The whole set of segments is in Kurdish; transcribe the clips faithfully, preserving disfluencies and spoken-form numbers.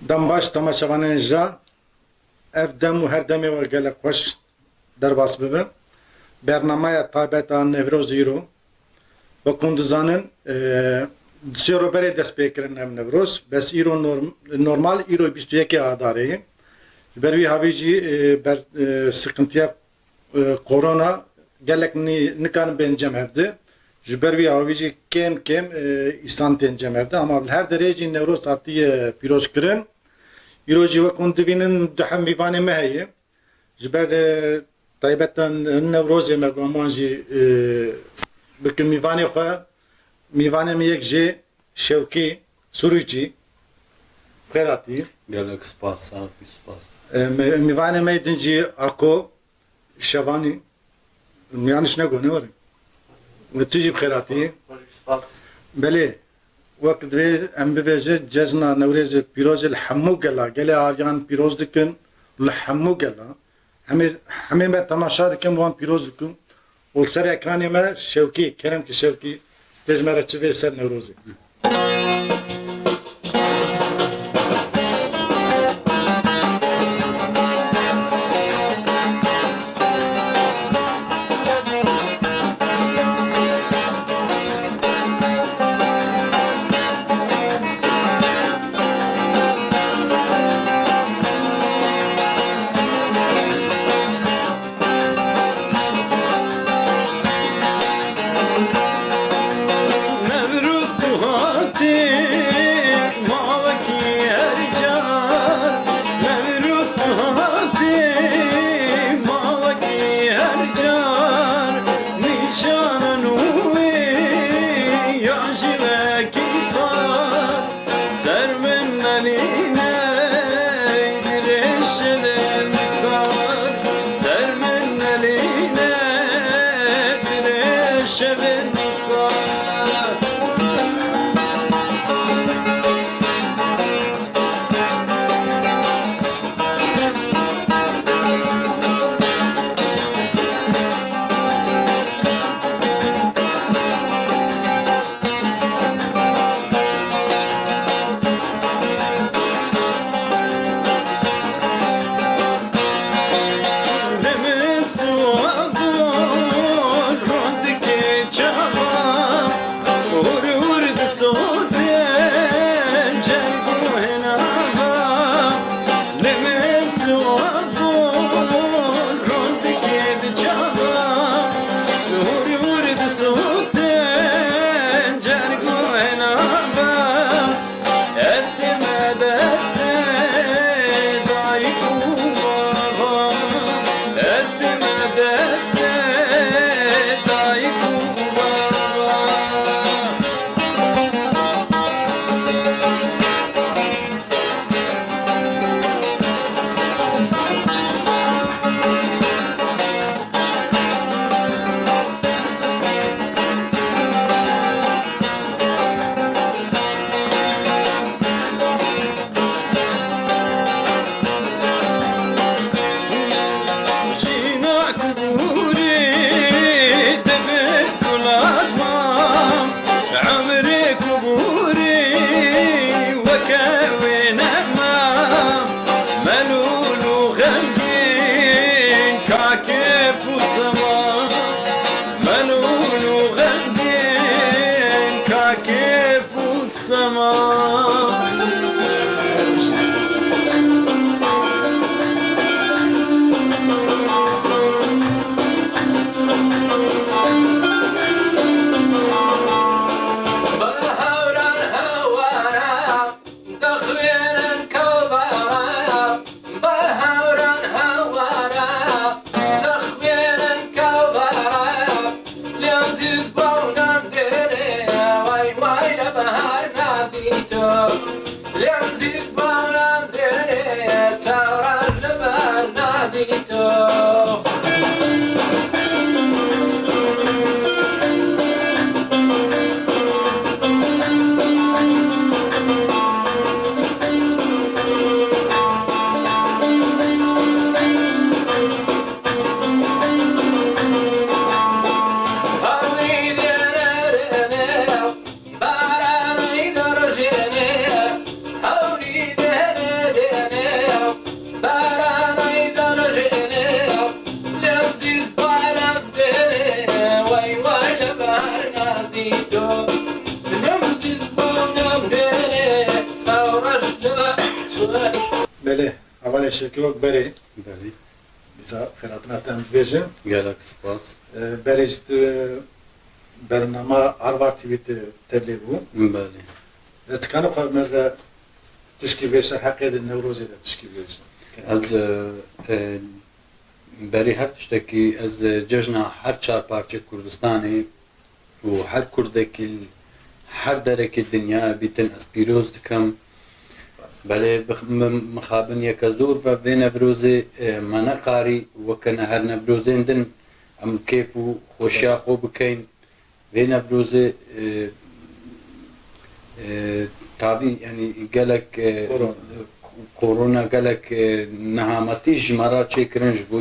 Dem baş temaşevanên ja, ev dem û her demê we gelek xweş derbas bibe. Bernameya taybet a Newroz îro. Wek hûn dizanin, e, di sê roj berê dest pê kirin ev Newroz. Bes îro norm-, normal îro bîst û yekê Adarê ye. Ji ber wî havî jî, e, ber, e, siqintiya, e, korona gelek nî-, nikarin bên cem hevdi. Ji ber wî havî jî kêm kêm, e, îsan tên cem hevdi. Ama li her derê jî Newroz hatiye pîrozkirin. Îro jî wek hûn dibînin du heb mîvanê me heye. Ji ber, e, taybeta Newrozê me got wan jî, e, bikin mîvanê xwe. Mîvanê min yek jê Şewkî Surûçî. Xêr hatî. Gelek spas, sağ ol, spas. E, me-, mîvanê me din jî Ako Şevanî. Yanlış negot, ne were? Ve tu jî bi xêr hatî. Belê, wek divê em bibêje, cejna Newrêzê pîroz e li hemû gela, gelê Aryan pîroz dikin, li hemû gela. Hemê, hemê me temaşa dikin, wan pîroz dikin. Û li ser ekranê me Şewkî, kerem ki Şewkî, tê ji me re çi bê ser Newrozê. Newroz tu hatî, malekî her car. Newroz tu hatî, malekî her car. Nîşana nû ya jî wekî par. Ser min nelîne, dirêj şevên sar. Ser min nelîne, dirêj şevên sar. Demê siwab û rondikê çawa, hûr hûr disotin cerg û hinava. Demê siwab û rondikê di çawa, hûr hûr disotin cerg û hinava. Ez dime destê dayik û baba. Ez dime destê dayik û baba. Jîna ku bûrî dibe gulat mam. Emrê ku bûrî weke wê nema, melûl û xemgîn ka kêf û sema. Melûl û xemgîn ka kêf û sema. Bi hewran hewara dixwînin kewbara, bi hewran hewara dixwînin kewbara. Lêm zî bawnan dêrê, way way le behar nadîto. Lêm zî bawnan dêrê, çawa li ber nadîto. Şevkî wek berê. Belê. Dîsa xêratina te em dibêjin. Gelek spas. E, berê jî tu bernama Arvar T V te tevlê bû. Belê. Ez dikanim xwe me re tişkî vê ser heqê de Newrozê de tişkî bêjin. Ez, e, e, berî her tiştekî ez, e, cejna her çar parçeyê Kurdistanê û her Kurdekî li her derekê dinyayê bîtin ez pîroz dikim. Belê bi, mi, mixabin yeke zor ve vê Newrozê, e, me nekarî weke ne her Newrozên din em kêf û xweşiya xwe bikeyn. Vê Newrozê, e, e, tavî, yanî gelek, e, Korona. Korona gelek, e, nehametî ji me re çêkirin, ji bo,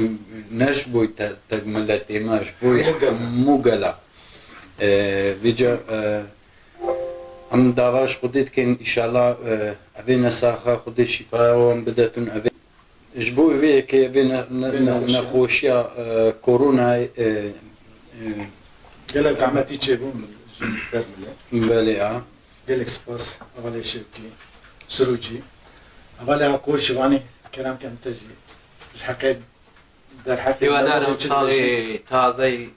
ne ji bo te, te miletê me, ji bo hemû gela. Hemû gela. E, vêca, e, em dava ji Xwedê dikin, înşallah, e, evê nesaxa Xwedê şîfaya wan bidetin, evê Ji bo vê yekê vê ne-, ne-, Vê ne-, nexweşiya. nexweşiya, e, koronayê, e, e, Gelek zehmetî çêbûn ji ber milê. Belê, a. Gelek spas, hevalê Şevkî, Sirûcî. Hevalê Aqo Şivanî, kerem kem te jî. Ji heqê derheqê Hîwadarım Newrozê çi salê dibêjî? Tazey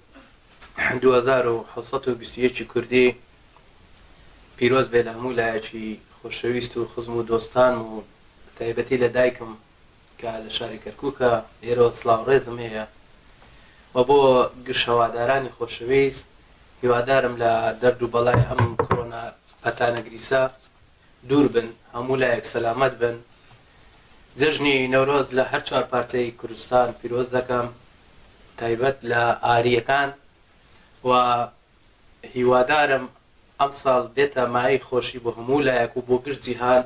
du hezar û hewt sed û bîst û yekî Kurdî pîroz bê li hemû layekî xweşewîst û xizm û dostan û bi taybetî li daykim ka li şarê Kerkûk e, êro silav rêzim heye. We bo giş hewadarani xweşewîst, hîwadar im la derd û belayê em korona petane girîsa dûr bin, hemû layek selamet bin. Cejnî Newroz li her çar parçeyê Kurdistan pîroz dekim, taybet li ariyekan. We Hîwadar im emsal bête mayî xweşî bo hemû layek û bo giş cîhan.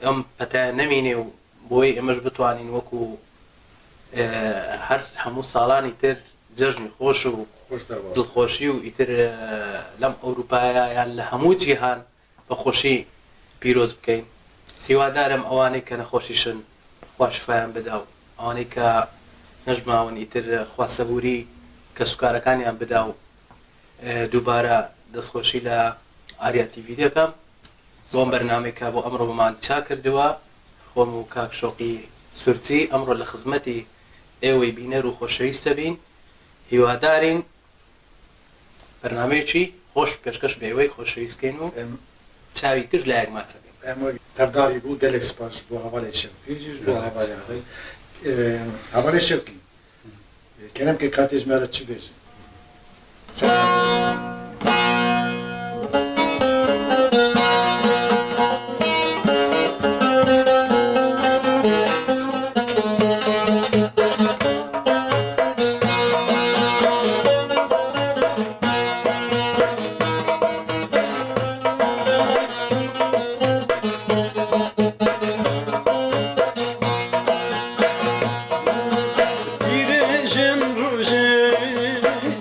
Em petaya nemîne û bo wê ême jî bitwanîn wekû, e, her hemû salan îtir cejnî xweş û Xweş derbas. dilxweşî û îtir, e, lem Ewropaya yan li hemû cîhan bi xweşî pîroz bikeyn. Hîwadar im ewanê ke nexweşîş in, Xwa şifayan bida û ewanê ke nejmawin îtir Xwa sebûrî kesûkarekaniyan bida û, e, dubare destxweşî li Arya T V dikim. Bo em bernameyê ke bo emro bi man ça kirdiwe, xwem û kak Şoqî Surtî emro li xizmetî ê wê bîner û xweşewîst de bîn. Hîwadarîn Bernameyekî xweş pêşkeş bê wê xweşewîst kên û Em çawî kir ji layek ma çavê. Em wê tevdarî bû, gelek spas ji bo hevalê Şevkî jî, ji bo Gelek hevalê spas. Axê. Em, hevalê Şevkî, kerem ke katê ji me re çi bêje? Selam. Dirêjên rojê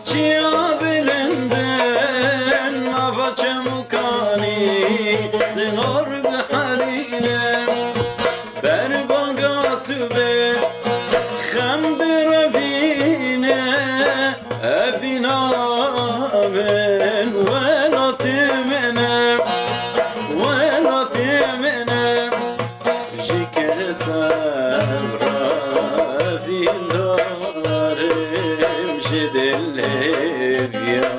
çiya bilind in, nava çemûkanî sinor biherîne. Berbanga sibê xem direvîne, evîna min welatê min e, welatê min e. Ji kesevra vîndarim ji dilê viya.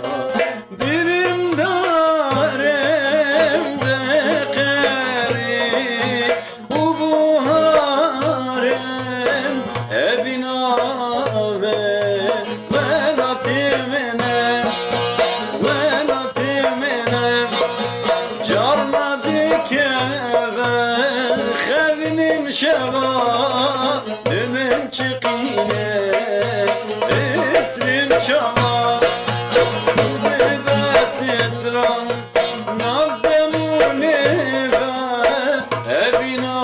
Birîndarim bi qerî û buharim evîna min, welatê min e, welatê min e. Carna dikeve xevnîn şeva, dimin çiqîne, isrîn çama, û bi besêt ra, nav dem û nêve, evîna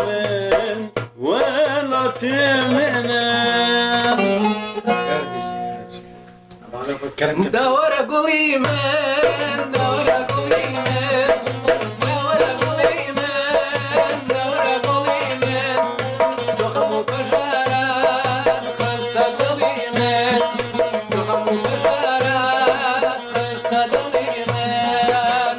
min, welatê min e. Dawara gulî min, dawara gulî min, dawara gulî min, dawara gulî min. Toxum û pejara xista gulî min, toxum û pejara xista gulî min.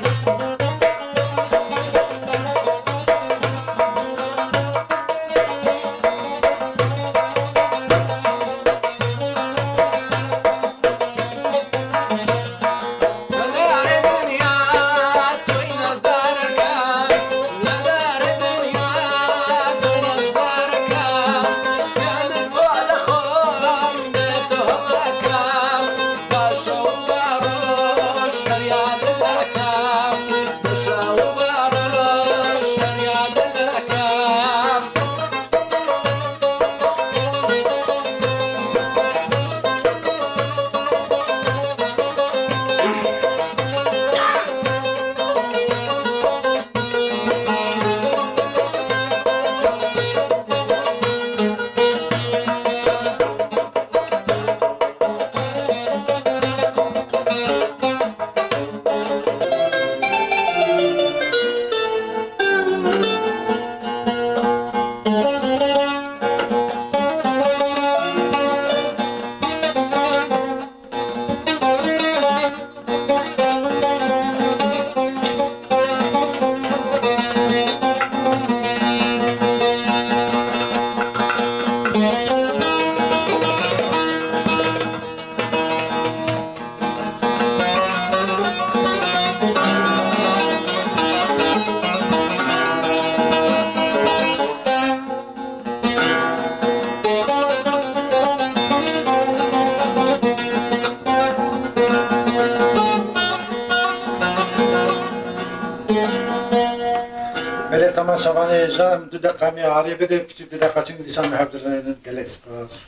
Temaşevanê hêja, em du deqa me arê bide, piştî du deqa çin dîsan me hev dirênin. Gelek spas.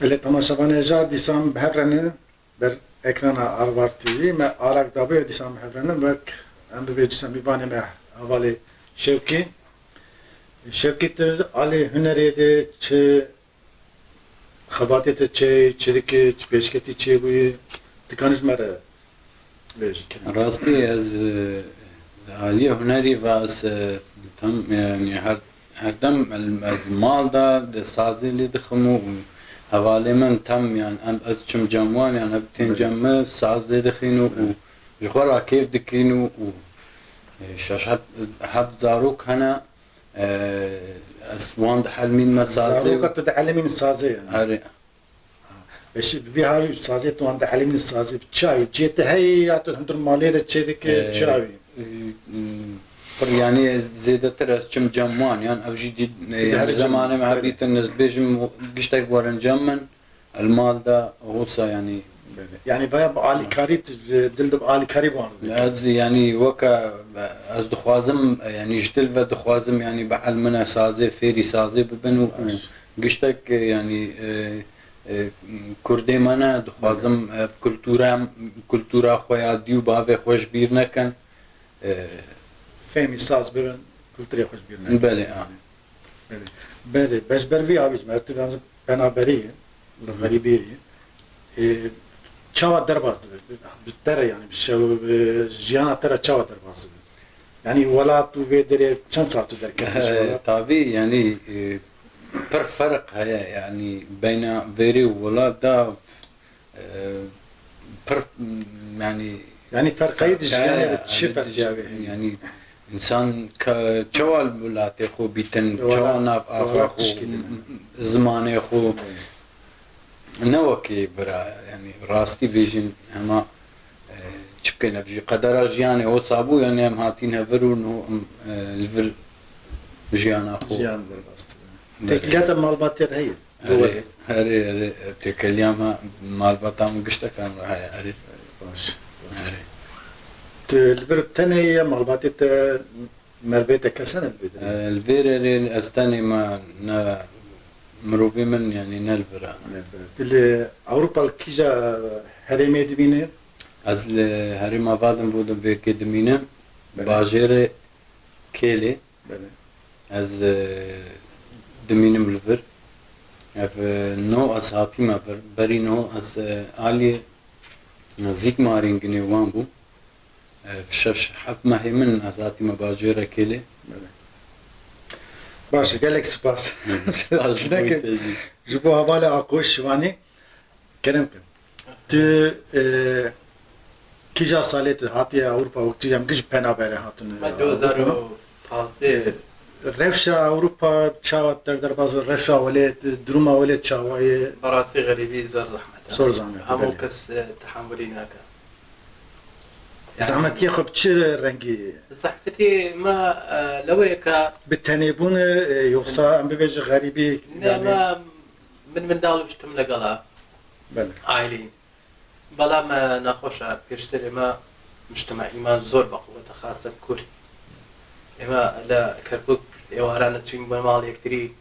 Belê, temaşevanê hêja, dîsan bi hev re ne ber ekrana Arvar T V, me Arak Dabê dîsan bi hev re ne, wek em bibê dîsa mîvanê me hevalê Şevkî. Şevkî, tu alî hunerê de çi Xebatê te çi ye, çi dikî, çi pêşketî çêbûyî, dikanî ji me re bêjî, kerem. Rastî ez, e, aliyê hunerî ve ez, e, tam, yanî her, herdem ez mal de di sazê lê dixim û, û hevalê min tam, yan em, ez çim cem wan, yan ev tên cem min saz lê dixîn û, û ji xwe re kêf dikîn û, û, e, şaş heb, heb zarok hene, Ee, ez wan dielimînim sazê. Zaroka tu dielimînî sazê, yanî? Erê. Beşî, bi vî hawî sazê tu wan dielimînî sazê, bi çi awî? Cihê te heye ya tu hundir malê de çêdike, ee, çi awî? Ee, pir, yanî ez zêdetir ez çim cem wan, yan ev jî dî, yanî zemanê me hebîtin, ez dibêjim giştek werin cem min. El mal de wisa, yanî. Belê. Yanî vaya bi alîkarî, tu ji dil de bi alîkarî bi wan re dikî? Ez, yanî, weke ez dixwazim, yanî ji dil ve dixwazim, yanî bi elmine sazê, fêrî sazê bibin û, û giştek, yanî, e, e, kurdê me ne, dixwazim, e, kultura, kultura xwe ya dî û bavê xwe ji bîr nekin. E, fêmî saz bibin, kulturê xwe ji bîr nekin. Belê, a. Belê. Belê. Be ji ber vî awî ji me, tu dibêjî penaberî ye, li xerîbî ye. Ê, çawa derbas dibe? Bi te re, yanî, bi şew, bi jiyana te re çawa derbas dibe? Yanî welat û vê derê çend sal tu derketî ji welat? Tabî, yanî, e, pir ferq heye, yanî beyna vêrê û welat de. Ee, pir, yanî, yanî ferqeyî di jiyanê de çi ferqiya vê heye? Yanî însan ka-, çawa li welatê xwe bîtin, çawa nav axa xwe, zimanê xwe, ne wekî bira, yanî rastî bêjin hema, e, çi bikên, ev jî qedera jiyanê wisa bû, yanî em hatîn hevir û no em, e, li vir jiyana xwe. Jiyan derbas dibe. Belê. Têkiliya te malbatê re heye? Erê, erê, erê, têkiliya me malbata min giştekan re heye, erê. Baş, baş. Erê. Tu li vir tenê ye, malbatê te, mervê te kes hene li vê derê? E, li vê derê ez tenê me, ne mirovê min, yanî ne li vir e. Ne li vir e. Tu li Ewropa li kîja herêmê dimînî? Ez li herêma Baden-Württembergê dimînim. Belê. Bajêrê Kêlê. Belê. Ez, e, dimînim li vir. Ev, e, no ez hatîme vir. Berî no ez, e, alî Zîkmarîn ginê wan bû. E, şeş heft mehê min ez hatîme bajêra Kêlê. Belê. Baş e, gelek spas. Spas ji bo te jî. Ji bo hevalê Aqoş Şivanî. Kerem ke. Tu, e, kîja salê tu hatiye Ewropa û kîja em giş penaberê hatin, e, Me Ewropa? Du hezar û pazdeh. Rewşa Ewropa çawa der derbas, rewşa welêt, duruma welêt çawa ye? Berastî xerîbî zor zehmet e. Zor zehmet e, Hemû belê. kes, e, tehamulî nake. Zehmetiyê xwe bi çi rengî? Zehmetiyê me, e, lewê ke Bi tenêbûn e, yoksa em bibêjin xerîbî, Ne, yanî me, min, min dal û ştim legela Belê. aîlî. Belam, e, nexweş e, pêşterê me mujtema'î me zor be quwet e, xasen Kurd. Ême li Kerkûk êwaran diçûn bo mal yektirî,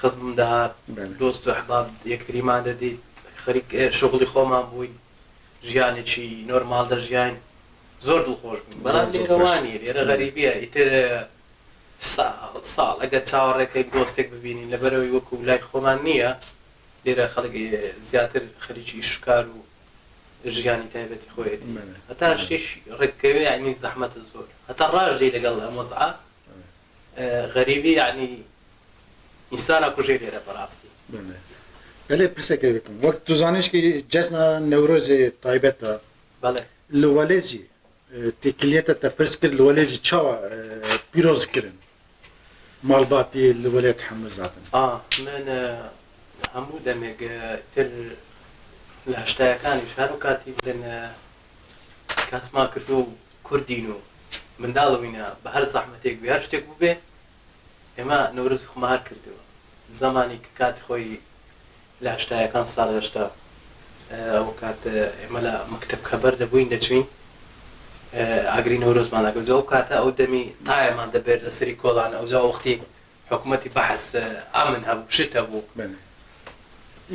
xizm dihat, Belê. dost û ehbab yektirî man didît, xerîk, e, şuxulî xweman bûyn, jiyanekî normal de jiyayn, zor dilxweş bûn. Belam Zor lêre dilxweş. wanî, lêre Belê. xerîbî ye, îtir, e, sal, sal, eger çawa rêkeyî dostek bibînîn, li ber wî wekû lay xweman niye. Lêre xelk, e, zêdetir xerîcî îşkar û jiyanî taybetî xwe yetî. Belê. Heta Belê. ştê şî-, rêkkevê, yanî zehmet e zor. Heta rajdê legel em wez'a, Belê. e, xerîbî, yanî însana kujê lêre berastî. Belê. Belê, pirsekê bikim. Wek tu zanîş ki cezna Newrozê taybet e. Belê. Li welê jî E, têkiliyete te pirs kir, li welê jî çawa, e, pîroz kirin? Malbatî li welêt hemû zaten. A, min, e, hemû demê, e, tir li heştayekan î şar û katî bin, e, kesma kirdo kurdîn û mindal wîne bi her zehmetêk wî her ştêk bûbê. Ême Newroz xwe me her kirdiyo. Zemanî ki katî xwe yî li heştayekan sal heşta, e, ew kat, e, ême li mekteb xeber de bûyn de çûyn, e, agirî Newroz man dake. Ew kate ew demî tayê man de bêr li serî kolan, ew ca wextî hikûmetî behs, e, amin hebû, şit hebû. Belê.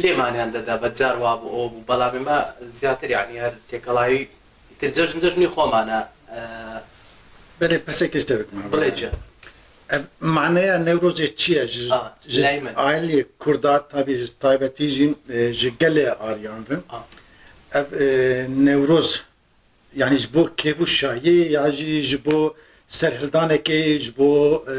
Lê maniyan de de, becar wa bû, o bû. Belamê me ziyatir, yanî her têkelayî Îtir cejn cejnî xweman e. E, Belê, pirseke ji te bikim, Belê abi. Can. Ev maneya Newrozê çi ye? Ji, A, ji lay min. ailê Kurda, tabî ji taybetî jî, e, ji gelê Aryan re. A. Ev, e, Newroz, yanî ji bo kêf û şahiyê ya jî ji bo serhildanekê, ji bo, e,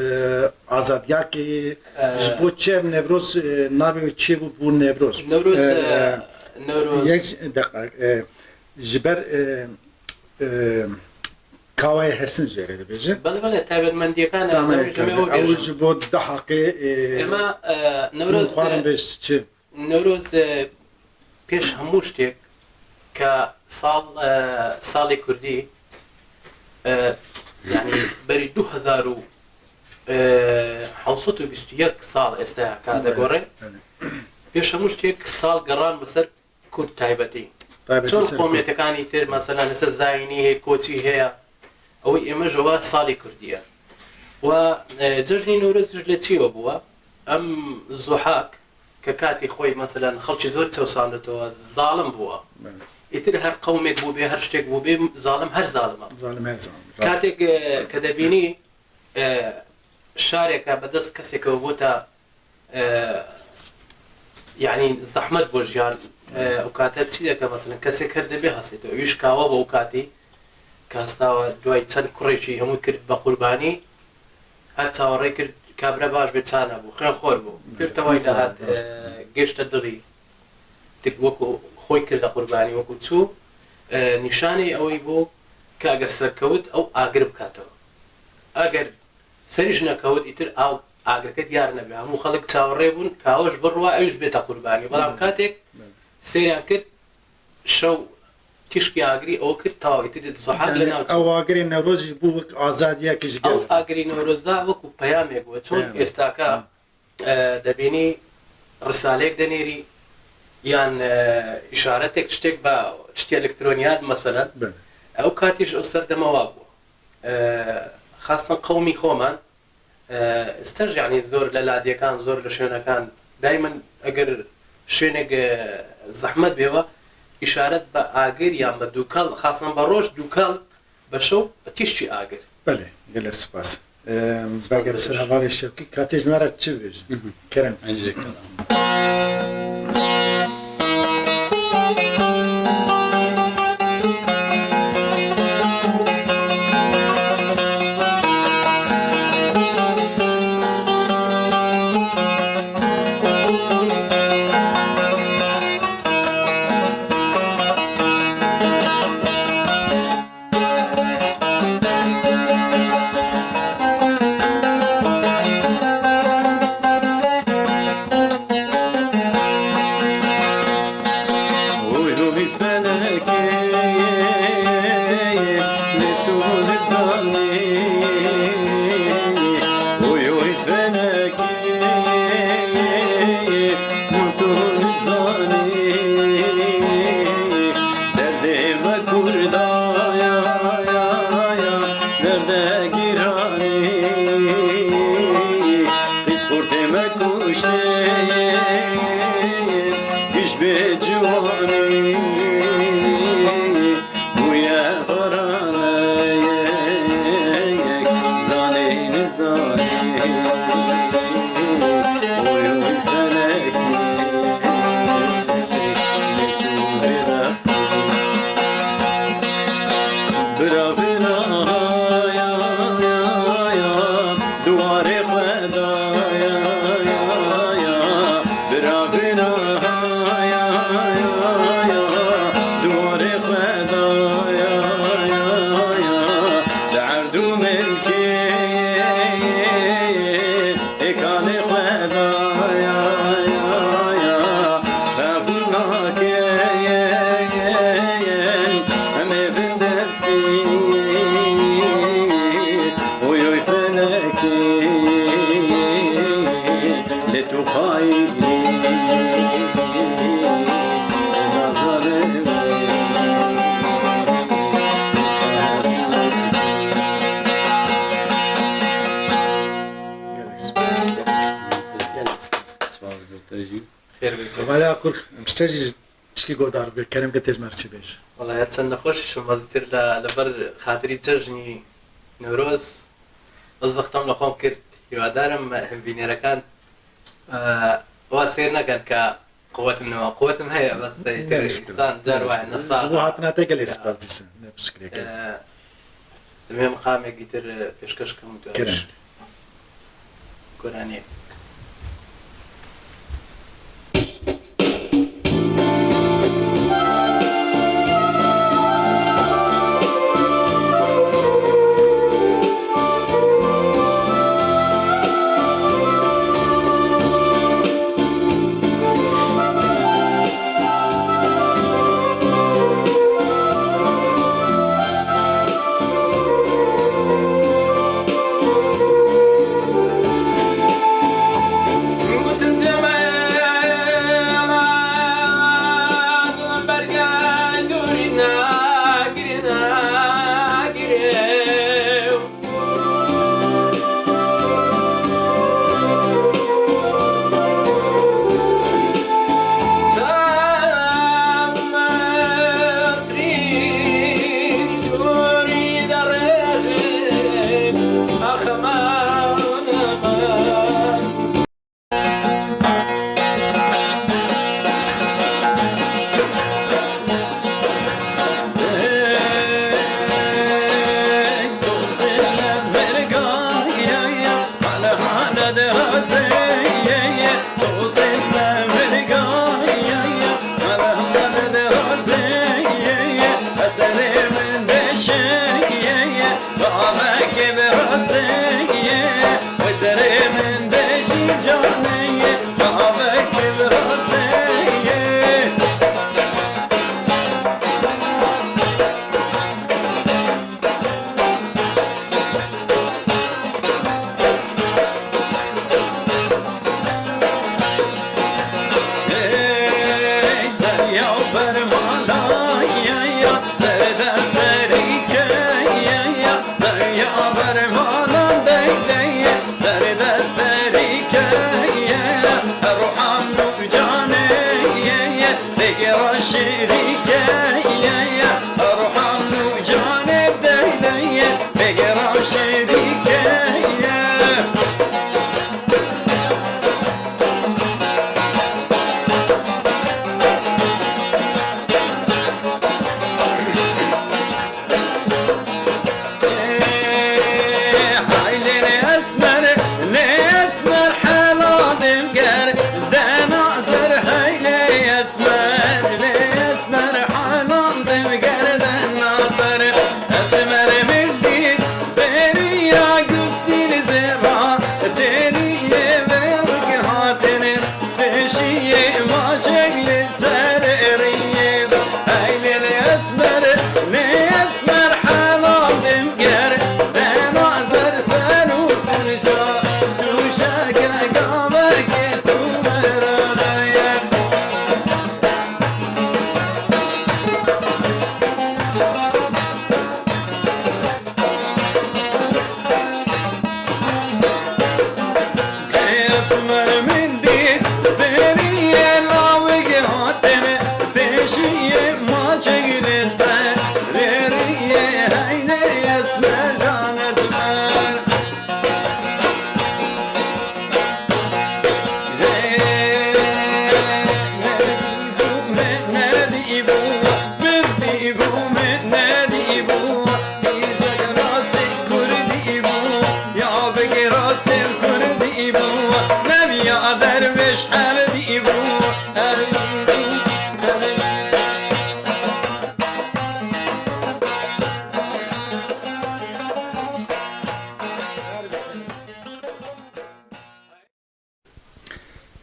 azadiyakê, E. ji bo çi ev Newroz, e, navê wê çêbû bû Newroz? Newroz, E, e, e, Newroz. Yek deqa, e, Ji ber, e, e, Kawayê Hesin jê re dibêje. Belê, belê, taybetmendiyekan, Tamam, ez ê ji me tabii. o Ew bêjim. ji bo dehaqê, e, Ema, e, Newroz, hûn xwarin e, bêj çi? Newroz, e, pêş hemû ştêk ke sal, e, salê Kurdî, e, yanî berî du hezar û, e, hewt sed û bîst û yek sal êste ka Belê, degore. belê. Pêş hemû ştêk sal geran bi ser Kurd taybetî. Taybetî Çend ser Kurd. qomiyetêkan îtir, mesela, li ser zayînî hê, koçî heye. Ew ê ême ji we salê Kurdî ye. Wa, e, cejnî Newroz ji li çi we bû we? Em Zuhak, ke katî xwe, mesela, xelkî zor çewsandito we, zalim bû we. Evet. Îtir her qewmek bû bê, her ştek bû bê, zalim her zalim e. Zalim her zalim, rast. Katêk, e, ke debînî, e, şareke bi dest keseke bû te, e, yanî zehmet bo jiyan, e, û kate çi deke, mesela, kesek her dibê hesê te. Û îş kawe bo û katî, ke hesta we duay çend kurêşî hemû kir be qurbanî, her çawa rê kir, kabire baş bê çane bû, xênxor bû. Kir teway Xênxor, dahat, rast. e, gêşte dixî. Tik wekû xwe kir de qurbanî, wekû çû, e, nîşanê ewî bû, ke eger serkewit, ew agir bikatewe. Eger Serî ji nekewt îtir ew agirke diyar nebe. Hemû xelk çawerê bûn, ka ew ji bir rû ew ji bête qurbanî. Belam Hmm. katêk Hmm. sêriyan kir, şew tîşkî agirî ew kir, taw îtir di Zuhak li Yanî nav çû. Ew agirê Newroz jî bû wek azadiyek ji gel. Ew agirî Newroz da wekû peyamek bû. Çon Peyamek. êstaka, Hmm. e, debînî risaleyek denêrî, yan, e, îşaretek, tiştek be, tiştê elektronî ya, meselen, Belê. Ew katî ji ew serdema wa bû. E, xasan qewmî xwe man, e, staj, yanî zor li ladiyekan, zor li şwênekan, daymen eger şwênek, e, zehmet bê we, îşaret be agir yan be dûkal, xasan be roj dûkal, be şew tiştî agir. Belê, gelek spas. Em, veger ser hevalê Şevkî, katê ji me re çi bêjin? Kerem. Derdê me Kurda ya, ya, ya, derdê giranî. Qîz xortê me kuştê, giş bê ciwanî. Bûye baraneyek, zanî nizanî. Oy, oy, felekî. Bira, bira, ya, ya, ya, duwarê xwe da, ya, ya, ya, bira, bira, ya, ya, ya, duwarê xwe da, ya, ya, ya, di erd û milkê. Ê kalê xwe da ya, ya, ya, qebûl nakin, em ê bindestî, oy, oy, felekê, lê tu xayînî, nazarê. Gelek spas, gelek spas, gelek spas. Spas bo te jî. Xêr be. Hevalê Akur, em ji te jî tişkî guhdar bike, kerem ke tê ji me re çi bêje. Wela her çend nexweş, şima zîtir li, li ber xatirî cejnî Newroz, ez wextam li xwe kir, hîwadar im hemvînerekan, e, wa sêr nekin ke Quwetim ne, quwetim heye, bes êtir însan car waye, ne saz. Ji bo hatina te gelek spas dîsin. Ne pişkirê gelek. Ee, divê miqamekî tir, e, pêşkeş kim û tu. Kerem. Goraniyê.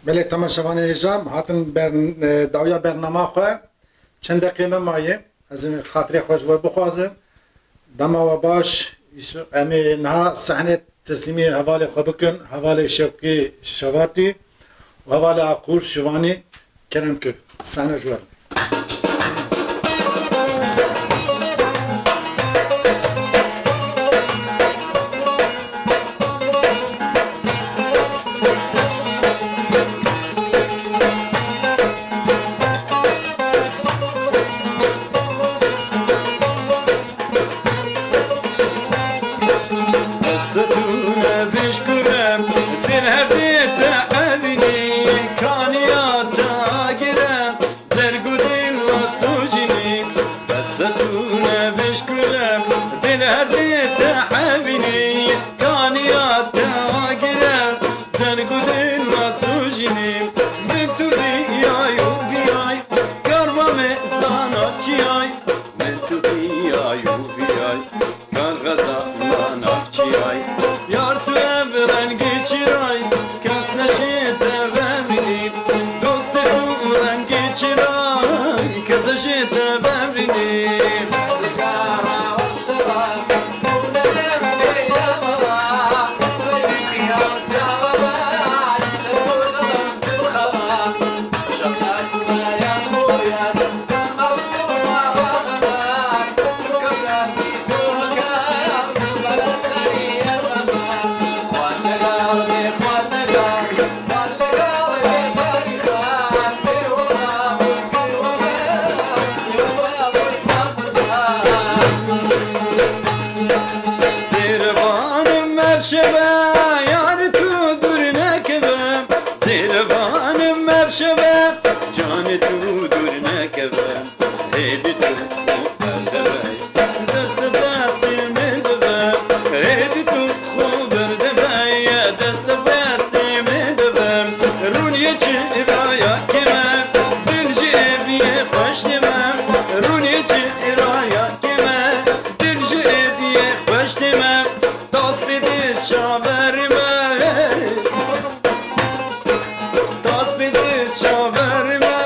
Belê, temaşevanê hêja, em hatin ber-, e, dawiya bernama xwe. Çend deqê me maye. Ez ê xatirê xwe ji we bixwazim. Dema we baş, îş-, em ê niha sahnê teslîmî hevalê xwe bikin, hevalê Şewqî Şevatî û hevalê Aqûr Şivanî. Kerem ki, sahne ji we re. Setûne bişkure, dil herdê te evînî, kaniya te agire, derg û dil ve sojînî. Setûne bişkure, dil herdê te evînî, kaniya te agire, derg û dil ve sojînî. Min tu diyay û biyay, karva me zana çiyay. Min tu diyay û biyay, kar xeza me navçiyay. Yar tu ev rengê çiray, kes neşê te vemînî. Dostê tu rengê çiray, kes neşê te vemînî. Zêrevanim ev şeve, yar tu dûr nekeve. Zêrevanim ev şeve, canê tu dûr nekeve. Hêdî tu xwe berdeve, dest destê min dibe. Hêdî tu xwe berdeve, dest destê min dibe. Rûniyê çiraya keme, dil ji êviyê xweş dime. Rûniyê çiraya keme, dil ji êviyê xweş dime. Tas pê dil çaverê me. Tas pê dil çaverê me.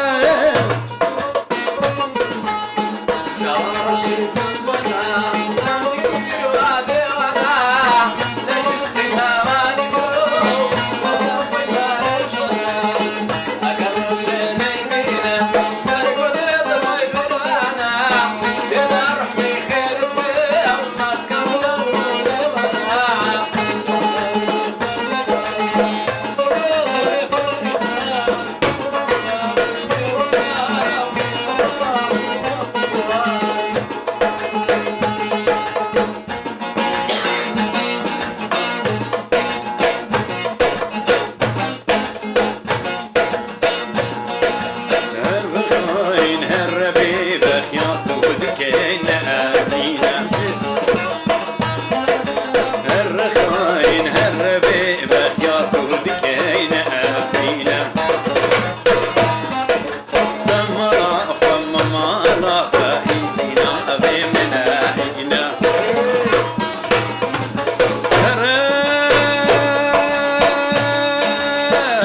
Her vexayin her revê vexya tu dikeyne evîne. Her rexayin her revê vexya tu dikeyne evîne. Dema xwe mala xwe îdîna evê min e îna. Herre,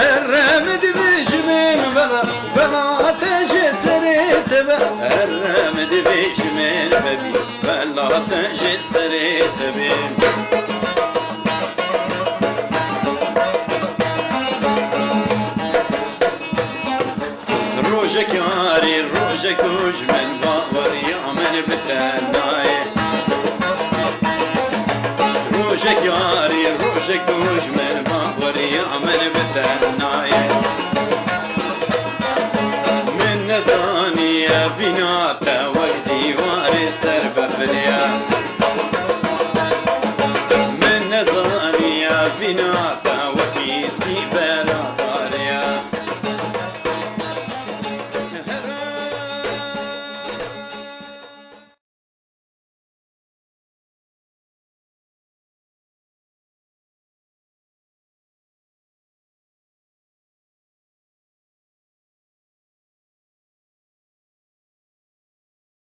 herre min divê ji min vela, vela te ji serê te ve. Herre min divê ji min vebî, vela te ji serê te bî. Rojek yarî, rojek ku ji min baweriya min bi te nayê. Rojek yarî, rojek ku ji min baweriya min bi te nayê. Min nezaniye vîna